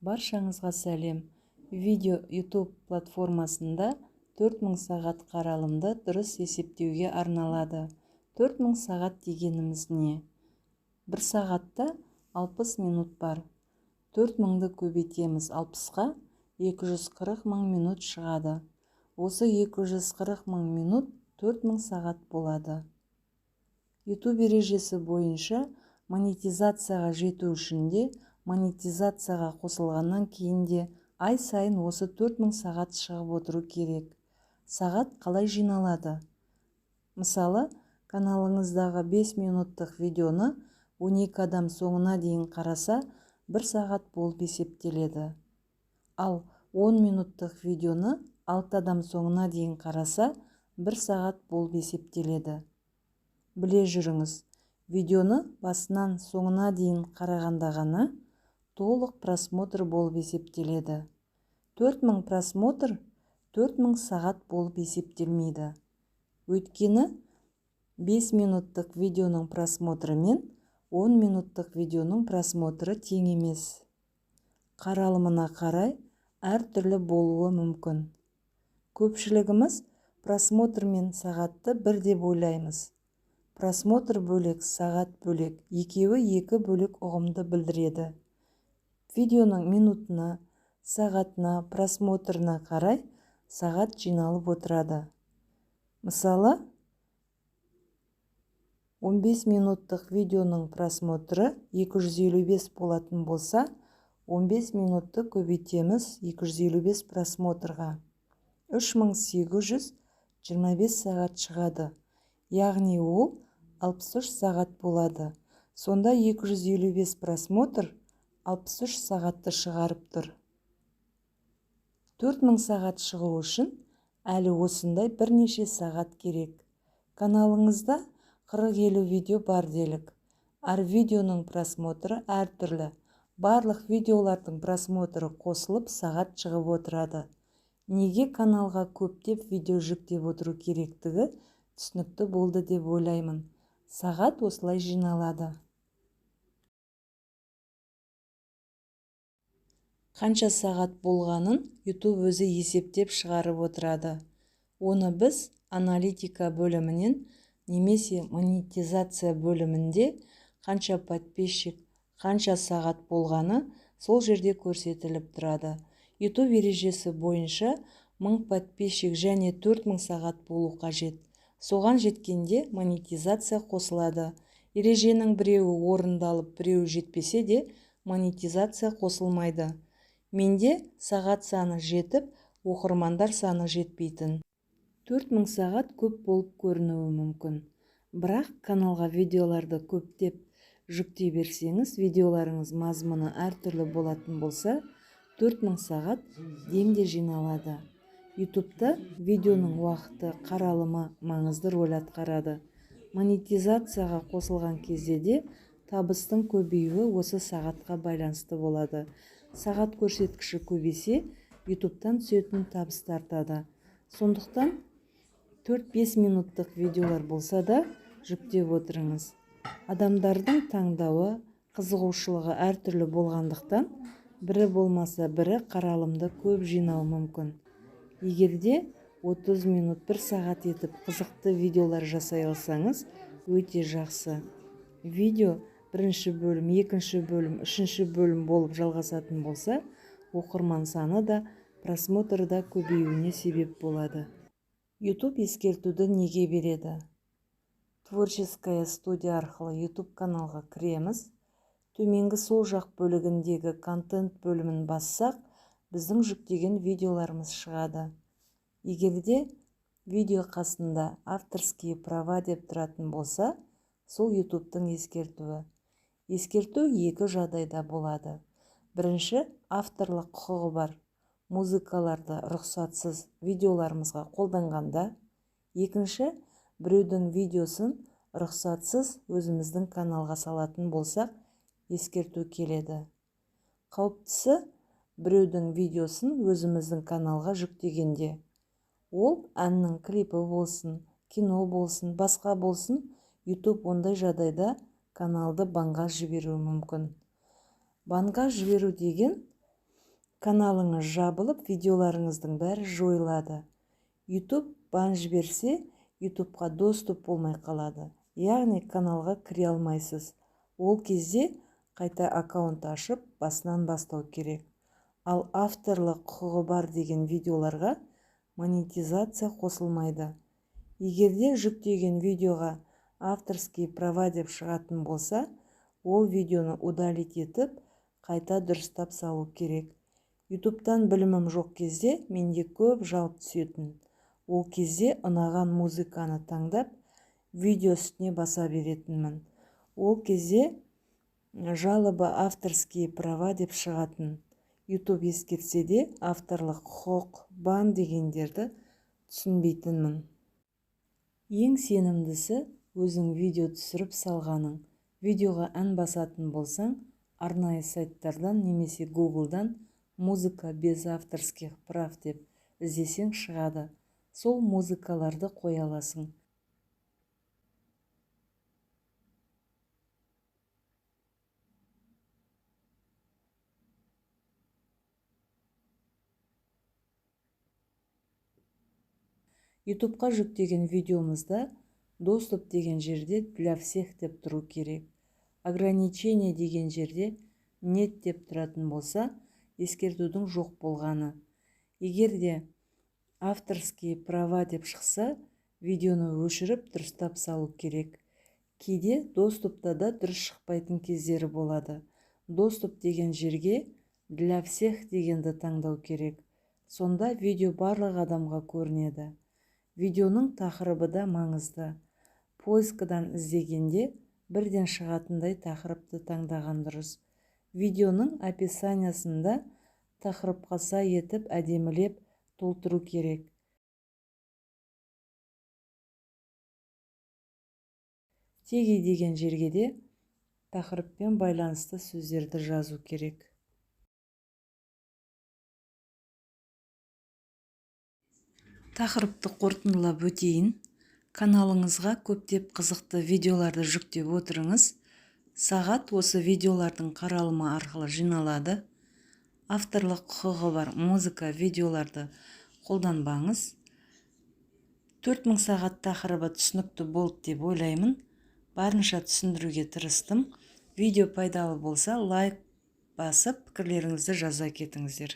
Баршаңызға сәлем. Видео YouTube платформасында 4000 сағат қаралымды дұрыс есептеуге арналады. 4000 сағат дегеніміз не? Бір сағатта 60 минут бар. 4000-ды көбейтеміз 60-қа, 240 мың минут шығады. Осы 240 мың минут 4000 сағат болады. YouTube ережесі бойынша монетизацияға жету үшін де, монетизацияға қосылғаннан кейін де ай сайын осы 4000 сағат шығып отыру керек. Сағат қалай жиналады? Мысалы, каналыңыздағы 5 минуттық видеоны 12 адам соңына дейін қараса, 1 сағат болып есептеледі. Ал 10 минуттық видеоны 6 адам соңына дейін қараса, 1 сағат болып есептеледі. Біле жүріңіз, видеоны басынан соңына дейін қарағанда ғана толық просмотр болып есептеледі. 4000 просмотр 4000 сағат болып есептелмейді. Өйткені 5 минуттық видеоның просмотры мен 10 минуттық видеоның просмотры тең емес. Қаралымына қарай әртүрлі болуы мүмкін. Көпшілігіміз просмотр мен сағатты бір деп ойлаймыз. Просмотр бөлек, сағат бөлек, екеуі екі бөлек ұғымды білдіреді. Видеоның минутына, сағатына, просмотрына қарай сағат жиналып отырады. Мысалы, 15 минуттық видеоның просмотры 255 болатын болса, 15 минутты көбейтеміз 255 просмотрға. 3825 сағат шығады. Яғни ол 63 сағат болады. Сонда 255 просмотр 63 сағатты шығарып тұр. 4000 сағат шығу үшін әлі осындай бірнеше сағат керек. Каналыңызда 40-50 видео бар делік. Әр видеоның просмотры әртүрлі. Барлық видеолардың просмотры қосылып сағат шығып отырады. Неге каналға көптеп видео жүктеп отыру керектігі түсінікті болды деп ойлаймын. Сағат осылай жиналады. Қанша сағат болғанын YouTube өзі есептеп шығарып отырады. Оны біз аналитика бөлімінен немесе монетизация бөлімінде қанша подписчик, қанша сағат болғаны сол жерде көрсетіліп тұрады. YouTube ережесі бойынша 1000 подписчик және 4000 сағат болу қажет. Соған жеткенде монетизация қосылады. Ереженің біреуі орындалып, біреуі жетпесе де монетизация қосылмайды. Менде сағат саны жетіп, оқырмандар саны жетпейтін. 4000 сағат көп болып көрінуі мүмкін. Бірақ каналға видеоларды көптеп жүктей берсеңіз, видеоларыңыз мазмұны әртүрлі болатын болса, 4000 сағат демде жиналады. YouTube'та видеоның уақыты, қаралымы маңызды рөл атқарады. Монетизацияға қосылған кезде де табыстың көбеюі осы сағатқа байланысты болады. Сағат көрсеткіші көбейсе, YouTube'тан түсетін табыс артады. Сондықтан 4-5 минуттық видеолар болса да жүктеп отырыңыз. Адамдардың таңдауы, қызығушылығы әртүрлі болғандықтан, бірі болмаса бірі қаралымды көп жинауы мүмкін. Егерде 30 минут, 1 сағат етіп қызықты видеолар жасай алсаңыз, өте жақсы. Видео бірінші бөлім, екінші бөлім, үшінші бөлім болып жалғасатын болса, оқырман саны да, просмотры да көбеюіне себеп болады. YouTube ескертуді неге береді? Творческая студия арқылы YouTube каналға кіреміз. Төменгі сол жақ бөлігіндегі контент бөлімін бассақ, біздің жүктеген видеоларымыз шығады. Егерде видео қасында авторские права деп тұратын болса, сол YouTube'тың ескертуі. Ескерту екі жағдайда болады. Бірінші, авторлық құқығы бар музыкаларды рұқсатсыз видеоларымызға қолданғанда. Екінші, біреудің видеосын рұқсатсыз өзіміздің каналға салатын болсақ, ескерту келеді. Қауіптісі, біреудің видеосын өзіміздің каналға жүктегенде. Ол әннің клипі болсын, кино болсын, басқа болсын, YouTube ондай жағдайда каналды банға жіберуі мүмкін. Банға жіберу деген Каналыңыз жабылып, видеоларыңыздың бәрі жойылады. YouTube бан жіберсе, YouTubeқа доступ болмай қалады. Яғни каналға кіре алмайсыз. Ол кезде қайта аккаунт ашып, басынан бастау керек. Ал авторлық құқығы бар деген видеоларға монетизация қосылмайды. Егерде жүктеген видеоға авторские права деп шығатын болса, ол видеоны удалить етіп, қайта дұрыстап салу керек. YouTube'тан білімім жоқ кезде менде көп жалып түсетін. Ол кезде ұнаған музыканы таңдап, видео үстіне баса беретінмін. Ол кезде жалоба авторские права деп шығатын. YouTube ескертсе де авторлық құқық, бан дегендерді түсінбейтінмін. Ең сенімдісі өзің видео түсіріп салғаның. Видеоға ән басатын болсаң, арнайы сайттардан немесе Google'дан музыка без авторских прав деп іздесең шығады. Сол музыкаларды қоя аласың. YouTube'қа жүктеген видеомызда доступ деген жерде для всех деп тұру керек. Ограничение деген жерде нет деп тұратын болса, ескертудің жоқ болғаны. Егер де авторские права деп шықса, видеоны өшіріп дұрыстап салу керек. Кейде доступта да дұрыс шықпайтын кездері болады. Доступ деген жерге для всех дегенді таңдау керек. Сонда видео барлық адамға көрінеді. Видеоның тақырыбы да маңызды. Поискідан іздегенде бірден шығатындай тақырыпты таңдаған дұрыс. Видеоның описаниясында тақырыпқа сай етіп әдемілеп толтыру керек. Теги деген жерге де тақырыппен байланысты сөздерді жазу керек. Тақырыпты қорытындылап өтейін. Каналыңызға көптеп қызықты видеоларды жүктеп отырыңыз. Сағат осы видеолардың қаралымы арқылы жиналады. Авторлық құқығы бар музыка видеоларды қолданбаңыз. 4000 сағат тақырыбы түсінікті болды деп ойлаймын. Барынша түсіндіруге тырыстым. Видео пайдалы болса, лайк басып, пікірлеріңізді жаза кетіңіздер.